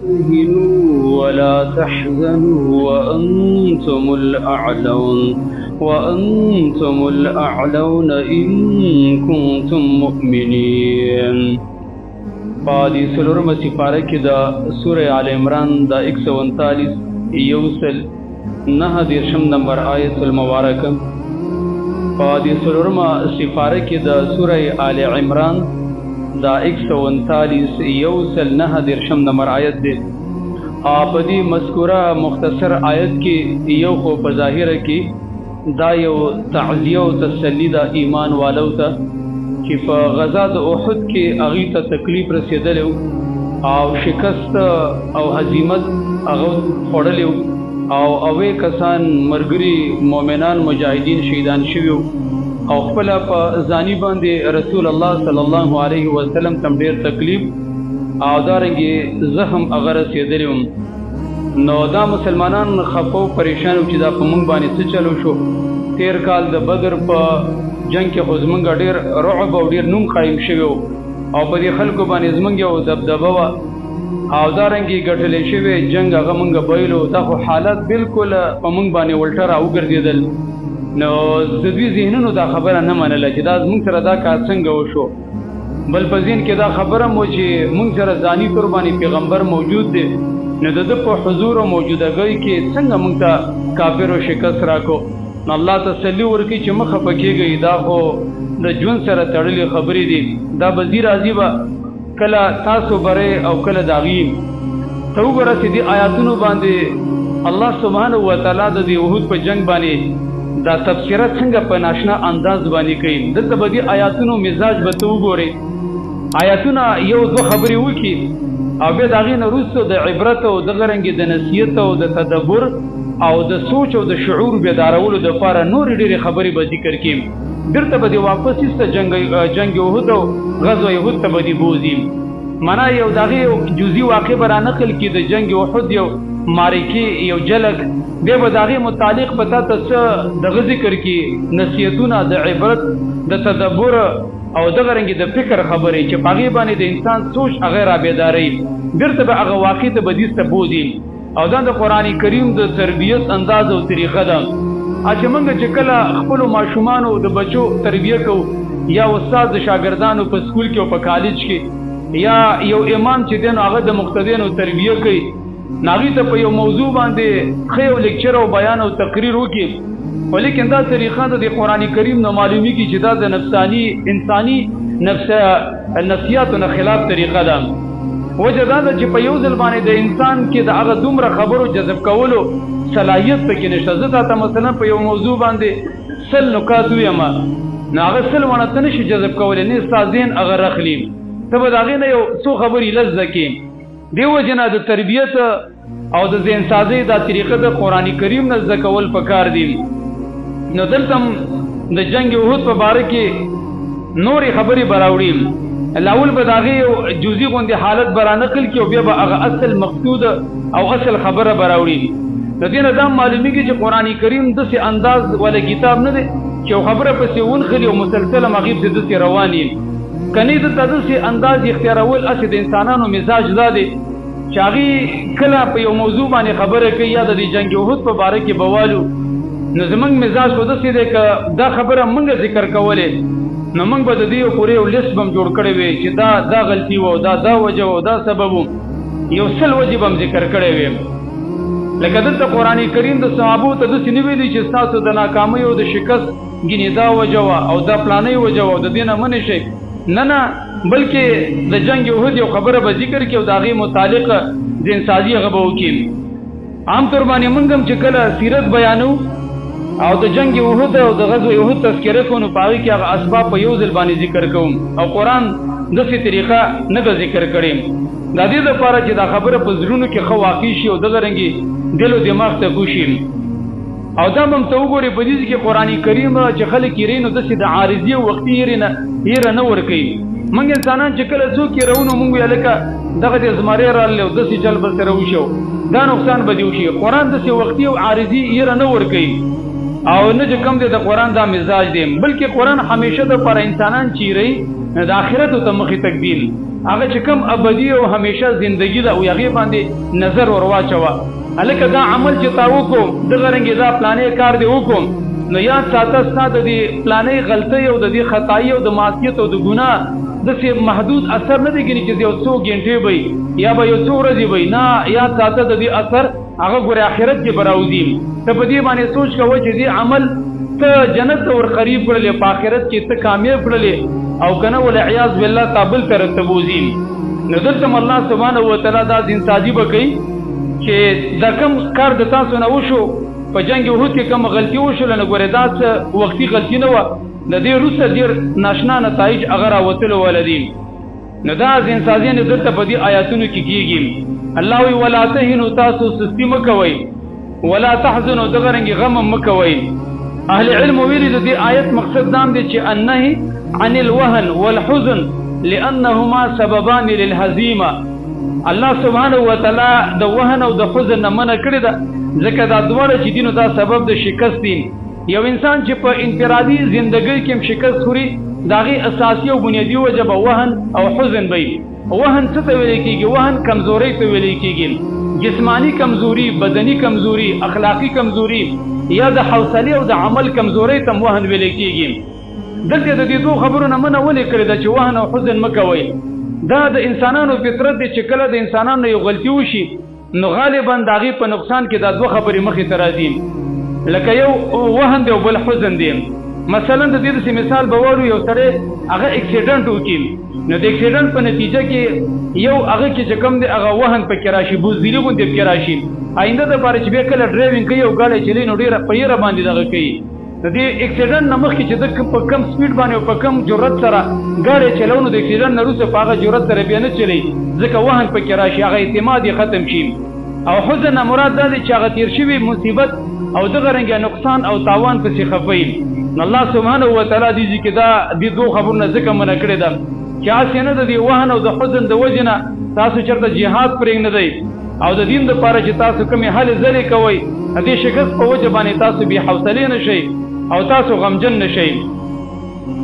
تهنوا ولا تحزنوا وأنتم الأعلون وأنتم الأعلون إن كنتم مؤمنين. په دې څلورمه سپاره کې د سورة آل عمران د 139 139 نمبر آیت المبارکه. په دې څلورمه سپاره کې د سورة آل عمران د 139 139 نمبر آیت دی. په دې مذکوره مختصر آیت کې یو خو په ظاهره کې دا یو تعزیه او تسلی د ایمان والو ته چې په غزا د احد کې هغوی ته تکلیف رسېدلی او شکست او هزیمت هغه خوړلی او اوې کسان مرګري مؤمنان مجاهدین شهیدان شوي او خپله په ځاني باندې رسول الله صلی الله علیه وسلم ته ډېر تکلیف او دارنګې زخم هغه رسېدلی وم. نو دا مسلمانان خفه او پریشان وو چې دا په موږ باندې څه چلو شو. تیر کال د بدر په جنگ کې خو زمونږ ډېر رعب او ډېر نوم قایم شوی او په دې خلکو باندې زمونږ یو دبدبه وه او دارنګې ګټلی شوی جنګ هغه مونږ بایلو. دا خو حالت بالکل په مونږ باندې الټه راوګرځېدل. نو د دوی ذهنونو دا خبره نه منله چې دا زمونږ سره دا کار څنګه وشو. بل په ذهن کې دا خبره مو چې مونږ سره ځاني طور باندې پیغمبر موجود دی، نو د ده په حضور او موجودګۍ کې څنګه مونږ ته کافرو شکست راکو. نو الله تسلي ورکوي چې مه خفه کېږئ، دا خو د ژوند سره تړلې خبرې دي، دا به ځي راځي به کله تاسو بری او کله د هغوی. ته وګوره چې دې آیاتونو باندې الله سبحانه وتعالی د دې احد په جنګ باندې دا تبصره څنګه په ناشنا انداز باندې کوي. دلته به دې آیاتونو مزاج به ته وګورې. آیاتونه یو دوه خبرې وکړي او بیا د هغې نه وروسته د عبرت او دغه رنګې د نصیحت او د تدبر او د سوچ او د شعور بیدارولو دپاره نورې ډېرې خبرې به ذکر کړي. بیرته به دې واپس ایسته جنګ احد او غزوه احد ته به دې بوځي. معنا یو د هغې یو جزئي واقع به رانقل کړي، د جنګ احد یو معرکې یو جلک، بیا به د هغې متعلق به تا ته څه دغه ذکر کړي، نصیحتونه د عبرت د تدبر او دغه رنګې د فکر خبرې چې په هغې باندې د انسان سوچ هغه رابیداروي. بیرته به هغه واقع ته به دې ته بوځي. او دا د قرآن کریم د تربیت انداز او طریقه ده. چې موږ چې کله خپلو ماشومانو د بچو تربیه کوو، یا استاد د شاګردانو په سکول کې او په کالج کې، یا یو امام چې دی نو هغه د مقتدینو تربیه کوي، نو هغوی ته په یو موضوع باندې ښه یو لیکچر او بیان او تقریر وکړي. خو لیکن دا طریقه د قرآن کریم نه معلومیږي چې دا د نفساني انساني نفسیاتو نه خلاف طریقه ده. وجه دا ده چې په یو ځل باندې د انسان کې د هغه دومره خبرو جذب کولو صلاحیت پکې نشته. زه تا ته مثلا په یو موضوع باندې 100 نکات ویم، نو هغه 100 ونه ته نشي جذب کولی، نه ستا ذهن هغه راخلي، ته به د هغې نه یو څو خبرې لس زده کړې. دې وجې نه د تربیت او د ذهن سازۍ دا طریقه د قرآن کریم نه زده کول پکار دي. نو دلته هم د جنګ احد په باره کې نورې خبرې به راوړي. الاول به د هغې یو جزئي غوندې حالت به رانقل کړي او بیا به هغه اصل مقصود او اصل خبره به راوړي. نو دې نه دا معلومیږي چې قرآن کریم داسې انداز والا کتاب نه دی چې یو خبره پسې ونښلي او مسلسل هم هغې پسې داسې روان وي. کنې دلته داسې انداز اختیارول هسې د انسانانو مزاج دا دی چې هغې کله په یو موضوع باندې خبره کوي یا د دې جنګ احد په باره کې به والو، نو زموږ مزاج خو داسې دی که دا خبره موږ ذکر کولې نو موږ به د دې یو پورې یو لیست به هم جوړ کړی وي چې دا دا غلطي وه او دا دا وجه وه او دا سبب و، یو 100 وجې به هم ذکر کړی وي. لکه دلته قرآن کریم د صحابو ته داسې نه ویلي چې ستاسو د ناکامۍ او د شکست ګینې دا وجه وه او دا پلانۍ وجه وه او د دې نه منې شئ. نه نه، بلکې د جنګ احد یو خبره به ذکر کړي او د هغې متعلق ذهن سازي هغه به وکړي. عام طور باندې موږ هم چې کله سیرت بیانو او د جنګ احد او د غزوه احد تذکره کوو، نو په هغې کې هغه اسباب په یو ځل باندې ذکر کوم او قرآن داسې طریقه نه ده ذکر کړې. د دې دپاره چې دا خبره په زړونو کې ښه واقع شي او دغه رنګې دل او دماغ ته کوشي. او دا به هم ته وګورې په دې کې قرآن کریم چې خلک یې نو داسې د عارضي او وختي یېره نه ورکوي. موږ انسانان چې کله څوک یېروو نو موږ وایو لکه دغه دې زمری راغلی او داسې چل به سره وشي دا نقصان به دې وشي. قرآن داسې وختي او عارضي یېره نه ورکوي او نه چې کوم دی د قرآن دا مزاج دی، بلکې قرآن همیشه دپاره انسانان چیروي د آخرت ته مخې تکدیم، هغه چې کوم ابدي او همیشه زندگی ده او هغې باندې نظر ور واچوه. هلکه دا عمل چې تا وکړو، دغه رنګې دا پلانې کار دې وکړو، نو یاد ساته ستا د دې پلانې غلطۍ او د دې خطایي او د معصیت او د ګناه داسې محدود اثر نه دی ګنې چې یو څو ګنټې به وي یا به یو څو ورځې به وي. نه، یاد ساته د دې اثر هغه ګورې آخرت کې به راوځي. ته په دې باندې سوچ کوه چې دې عمل ته جنت ته ور قریب کړلې، په آخرت کې ته کامیاب کړلې، او که نه والعیاذ بالله تا بل طرف ته بوځي. نو دلته هم الله سبحانه وتعالی دا ځینسازي به کوي چې دا کوم کار د تاسو نه وشو په جنګ احد کې کومه غلطي وشوله، نو ګورې دا څه وختي غلطي نه وه، د دې وروسته ډېر ناشنا نتایج هغه راوتلو واله دي. نو دا ځینسازي نه دلته په دې آیاتونو کې کېږي. الله وایي ولا تهنو، تاسو سستي مه کوئ، ولا تحزنو، دغه رنګې غم هم مه کوئ. اهل علم ویلي د دې آیت مقصد دا هم دی چې النهي عن الوهن والحزن لأنهما سببان للهزیمه. الله سبحانه وتعالی د وهن او د حزن نه منع کړې ده، ځکه دا دواړه چې دي نو دا سبب د شکست دي. یو انسان چې په انفرادي زندګۍ کې هم شکست خوري، د هغې اساسي او بنیادي وجه به وهن او حزن به وي. وهن څه ته ویل کېږي؟ وهن کمزورۍ ته ویل کېږي، جسماني کمزوري، بدني کمزوري، اخلاقي کمزوري، یا د حوصلې او د عمل کمزورۍ ته هم وهن ویل کېږي. دلته د دې دوو خبرو نه منع ولې کړې ده چې وهن او حزن مه کوئ؟ دا د انسانانو فطرت دی چې کله د انسانانو یو غلطي وشي نو غالبا د هغې په نقصان کې دا دوه خبرې مخې ته راځي، لکه یو وهن دی او بل حزن دی. مثلا د دې داسې مثال به وارو، یو سړی هغه اکسیډنټ وکړي، نو د اکسیډنټ په نتیجه کې یو هغه کې چې کوم دی هغه وهن پکې راشي، بزدلي غوندې پکې راشي. آینده دپاره چې بیا کله ډرایوینګ کوي او ګاډی چلوي نو ډېره په یره باندې دغه کوي. د دې اکسیډنټ نه مخکې چې ده په کم سپیډ باندې او په کم جرأت سره ګاډی چلوو، نو د اکسیډنټ نه وروسته په هغه جرأت سره بیا نه چلوي، ځکه وهن پکې راشي، هغه اعتماد یې ختم شي. او حزن نه مراد دا دی چې هغه تېر شوي مصیبت او دغه رنګه نقصان او تاوان پسې خفه وي. نو الله سبحانه وتعالی دې ځای کې دا دې دوو خبرو نه ځکه منع کړې ده چې هسې نه د دې وهن او د حزن د وجې نه تاسو چېرته جهاد پرېږنئ او د دین دپاره چې تاسو کومې هلې ځلې کوئ، د دې شکست په وجه باندې تاسو بې حوصلې نه شئ او تاسو غمجن نه شئ.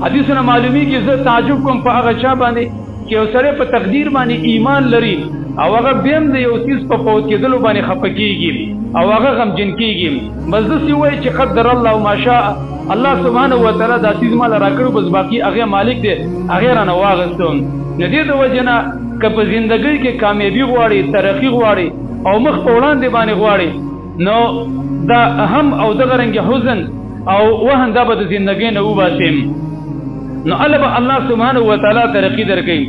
حدیثونه معلومیږي. زه تعجب کوم په هغه چا باندې چې یو سړی په تقدیر باندې ایمان لري او هغه بیا هم د یو څیز په فوت کېدلو باندې خفه کېږي او هغه غمجن کېږي. بس داسې ووایي چې قدر الله ما شاء، الله سبحانه وتعالی دا څیز ماله راکړو، بس باقي هغې مالک دی، هغې رانه واخیستو. نو دې د وجې نه که په زندګۍ کې کامیابي غواړي، ترقي غواړي او مخ په وړاندې باندې غواړي، نو دا هم او دغه رنګ حزن او وهن دا به د زندګۍ نه وباسي، نو الله به الله سبحانه وتعالی ترقي درکوي.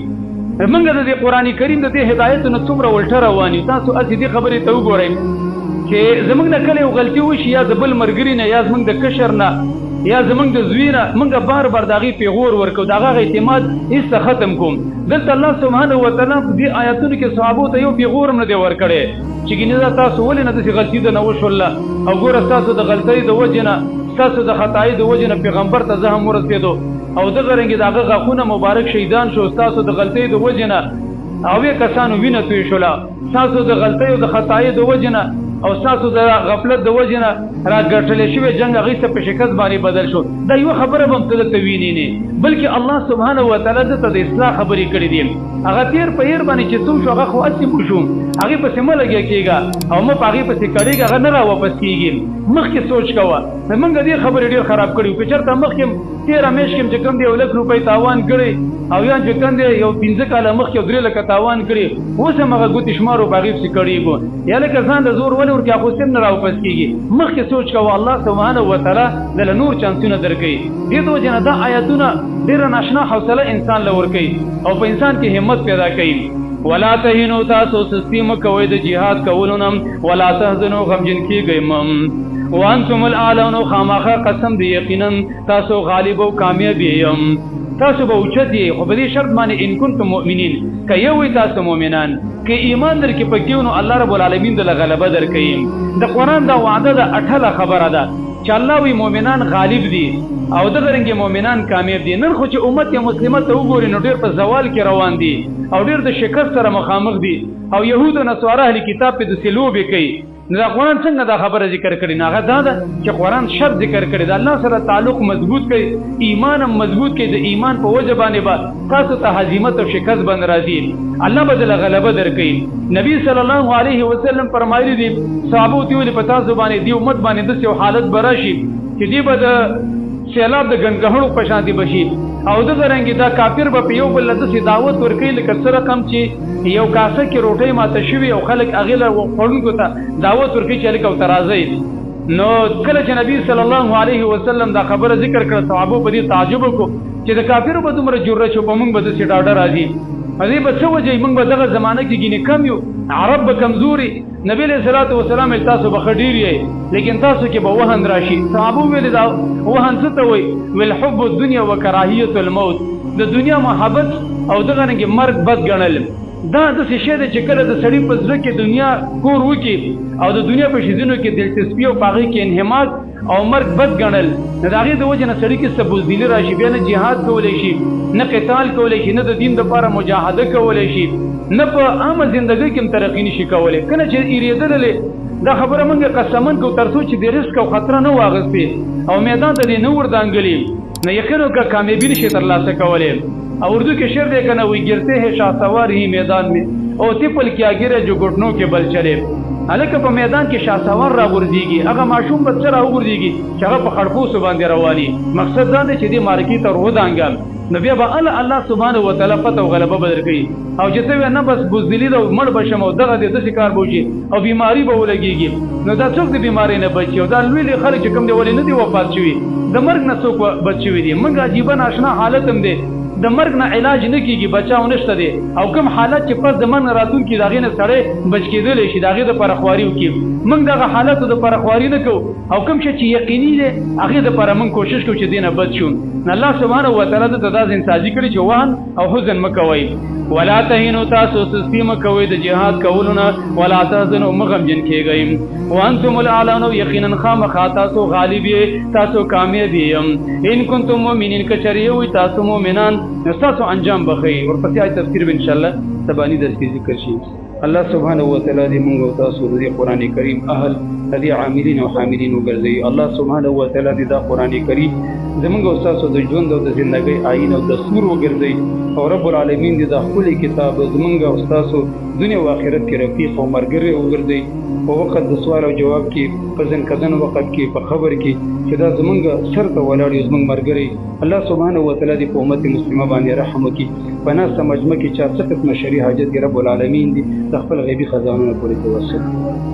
موږ د دې قرآن کریم د دې هدایت نه څومره الټه روان یو. تاسو هسې دې خبرې ته وګورئ چې زموږ نه کله یو غلطي وشي، یا د بل ملګري نه، یا زموږ د کشر نه، یا زموږ د زوی نه، موږ بار بار د هغې پیغور ورکوو، د هغه اعتماد هېڅ ختم کوم. دلته الله سبحانه وتعالی په دې آیاتونو کې صحابو ته یو پیغور هم نه دی ورکړی چې ګینې دا تاسو ولې نه داسې غلطي درنه وشوله، او ګوره ستاسو د غلطۍ د وجې نه، ستاسو د خطایۍ د وجې نه پیغمبر ته زه هم ورسېدو، او دغه رنګې د هغه غاښونه مبارک شهیدان شو، ستاسو د غلطۍ د وجې نه هغوی کسانو وینه توی شوله، ستاسو د غلطۍ او د خطایۍ د وجې نه او ستاسو د غفلت د وجې نه را ګټلی شوی جنګ هغوی څه په شکست باندې بدل شو. دا یوه خبره به هم ته دلته وینې نه، بلکې الله سبحانه وتعالی دلته د اصلاح خبرې کړې دي. هغه تېر په هېر باندې چې څه وشو هغه خو هسې وشو، هغې پسې مه لګیا کېږه او مه په هغې پسې کړېږه، هغه نه را واپس کېږي. مخکې سوچ کوه. موږ دې خبرې ډېر خراب کړي وو. که چېرته مخکې تېره میاشت کې چې کوم دی 1 لک روپۍ تاوان کړی او یا چې کوم دی یو 5 کاله مخکې 3 لکه تاوان کړی، اوس هم هغه ګوتې شمارو په هغې پسې کړېږو، یا لکه ځان له زور ولې ورکړي، هغه اوس هم نه راواپس کېږي. مخکې سوچ کوه، الله سبحانه وتعالی دله نور چانسونه درکوي. دې د وجې نه دا آیاتونه ډېره ناشنا حوصله انسان له ورکوي او په انسان کې همت پیدا کوي. ولا تهنو، تاسو سستي مه کوئ د جهاد کولو نه، ولا تحزنو، غمجن کېږئ مه. وانتم الاعلون، خامخا قسم دی یقینا تاسو غالب او کامیاب یم، تاسو به اوچت یئ، خو په دې شرط باندې ان کنتم مؤمنین، که یو وئ تاسو مؤمنان، که ایمان درکې پکې نو الله رب العالمین دله غلبه درکوي. د قرآن دا وعده ده، اټله خبره ده چې الله وی مؤمنان غالب دي او دغه رنګې مؤمنان کامیاب دي. نن خو چې امت مسلمه ته وګوري نو ډېر په زوال کې روان دي او ډېر د شکست سره مخامخ دي، او یهود او نصارا اهل کتاب پې داسې لوبې کوي. نو دا قرآن څنګه دا خبره ذکر کړې؟ نو هغه دا ده چې قرآن شرط ذکر کړی، د الله سره تعلق مضبوط کړي، ایمان هم مضبوط کړي. د ایمان په وجه باندې به تاسو ته هزیمت او شکست باندې راځي، الله به دله غلبه درکوي. نبی صلی الله علیه وسلم فرمایلي دي، صحابو ته ویلي په تاسو باندې دې امت باندې داسې یو حالت به راشي چې دی به د سیلاب د ګنګهړو په شانتې به شي، او دغه رنګې دا کافر به په یو بل له داسې دعوت ورکوي لکه څه رقم چې یو کاسه کې روټۍ ماته شوي او خلک هغې له خوړونکو ته دعوت ورکوي چې هلکه ورته راځئ. نو کله چې نبی صلی الله علیه وسلم دا خبره ذکر کړه، صحابو په دې تعجب وکړو چې د کافرو به دومره جرأت شو، په موږ به داسې ډاډه راځي، دې به څه وجه وي؟ موږ به دغه زمانه کې ګینې کم یو، عرب به کمزوري، نبی علیه الصلاة والسلام ویل تاسو به ښه ډېر یئ، لیکن تاسو کې به وهن راشي. صحابو ویل دا وهن څه ته وایي؟ ویل حب الدنیا وکراهیت الموت، د دنیا محبت او دغه رنګې مرګ بد ګڼل. دا داسې شی دی چې کله د سړي په زړه کې دنیا کور وکړي او د دنیا په شیزونو کې دلچسپي او په هغې کې انهماک او مرګ بد ګڼل، نو د هغې د وجې نه سړي کې څه بزدلي راشي، بیا نه جهاد کولی شي، نه قتال کولی شي، نه د دین دپاره مجاهده کولی شي، نه په عامه زندګۍ کې هم ترقي نشي کولی. کله چې ایرېدلې دا خبره موږ قسمن کوو تر څو چې د ریسک او خطره نه واغستې او میدان ته دې نه وردانګلي، نو یقین وکړه کامیابي نشي ترلاسه کولی. او اردو کې شعر دی که نه، وایي ګرتے ہیں شاه سوار ہی میدان میں او طفل کیا ګیره جو ګټنو کې بل چلے. هلکه په میدان کې شاه سوار راغورځېږي، هغه ماشوم به څه راوغورځېږي چې هغه په خړپوسو باندې رواني. مقصد دا دی چې دې معرکې ته ورودانګه، نو بیا به الله سبحانه وتعالی فتح او غلبه به درکوي. او چې ته وایې نه بس بزدلي ده او مړ به شم او دغه دې داسې کار به وشي او بیماري به ولګېږي، نو دا څوک د بیمارۍ نه بچي؟ او دا لوی لوی خلک چې کوم دی ولې نه دي وفات شوي، د مرګ نه څوک بچ شوي دي؟ موږ عجیبه ناشنا حالت هم دی، د مرګ نه علاج نه کېږي، بچاو نشته دی. او کوم حالت چې پس د مرګ نه راتلونکي د هغې نه سړی بچ کېدلی شي، د هغې دپاره خواري وکړي. موږ دغه حالتو دپاره خواري نه کوو، او کوم شی چې یقیني دی هغې دپاره موږ کوشش کوو چې دې نه بچ شو. نو الله سبحانه وتعالی دلته دا ذهنسازي کړې چې وهن او حزن مه کوئ، ولا تهینو، تاسو سستی مه کوئ د جهاد کولو نه، ولا تحزنو، مه غمجن کېږئ، وانتم الاعلون، یقینا خامخا تاسو غالب یئ، تاسو کامیاب یئ. ان کنتم مؤمنین، که چېرې وئ تاسو مؤمنان، نو ستاسو انجام به ښه وي. ورپسې آیت تفسیر به انشاءالله سباني درس کې ذکر شي. الله سبحانه وتعالی دې موږ او تاسو د دې قرآن کریم اهل، د دې عاملین او حاملین وګرځوي. الله سبحانه وتعالی دې دا قرآن کریم زموږ او تاسو د ژوند او د زندګۍ آیین او دستور وګرځوي، او رب العالمین دې دا ښکلی کتاب زموږ او ستاسو دنیا او آخرت کې رفیق او ملګری وګرځوي. په وخت د سوال او جواب کې، په ځنکدن وخت کې، په قبر کې چې دا زموږ سر ته ولاړ یو زموږ ملګری، الله سبحانه وتعالی دې په امت مسلمه باندې رحم وکړي. په ناسته مجمع کې چا څه قسمه شرعي حاجت رب العالمین دې د خپل غیبي خزانو نه پورې توسل.